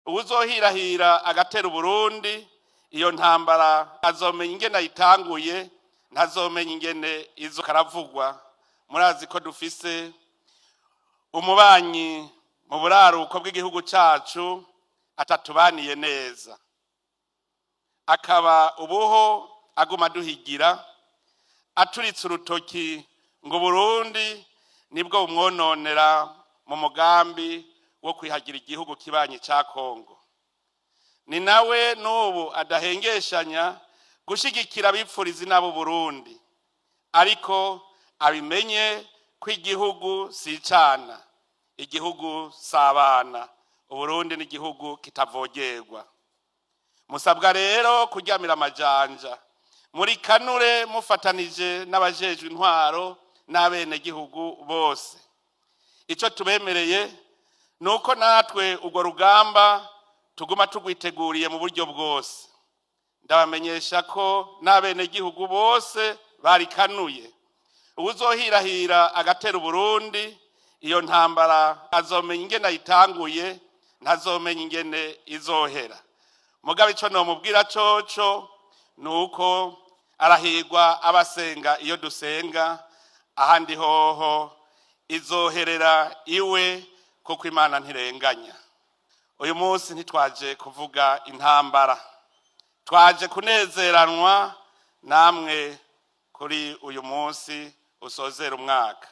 Uwuzohirahira agatera Uburundi, iyo ntambara azomenya ingene ayitanguye, ntazomenya ingene izo karavugwa. Murazi ko dufise umubanyi mu buraruko bw'igihugu cacu atatubaniye neza, akaba ubuho aguma duhigira aturitse urutoki ngo Burundi nibwo bumwononera mu mugambi wo kwihagira igihugu kibanyi ca Kongo. Ni nawe n'ubu adahengeshanya gushigikira abipfuriza inabo Burundi, ariko abimenye ko igihugu si icana, igihugu si abana. Uburundi ni igihugu kitavogerwa. Musabwa rero kuryamira amajanja muri kanure, mufatanije n'abajejwe intwaro n'abenegihugu bose. Ico tubemereye ni uko natwe urwo rugamba tuguma tugwiteguriye mu buryo bwose. Ndabamenyesha ko n'abenegihugu bose barikanuye. Uwuzohirahira agatera Uburundi, iyo ntambara azomenya ingene ayitanguye, ntazomenya ingene izohera. Mugabo ico nomubwira coco ni uko arahirwa abasenga iyo dusenga, ahandi hoho izoherera iwe, kuko Imana ntirenganya. Uyu munsi ntitwaje kuvuga intambara, twaje kunezeranwa namwe kuri uyu munsi usozera umwaka.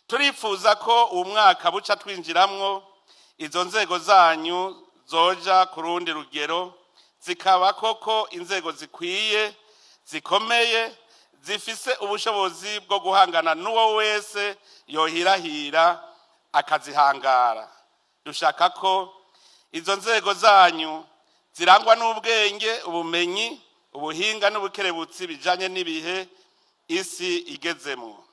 Turifuza ko uwo mwaka buca twinjiramwo izo nzego zanyu zoja ku rundi rugero, zikaba koko inzego zikwiye, zikomeye, zifise ubushobozi bwo guhangana n'uwo wese yohirahira akazihangara. Dushaka ko izo nzego zanyu zirangwa n'ubwenge, ubumenyi, ubuhinga n'ubukerebutsi bijanye n'ibihe isi igezemwo.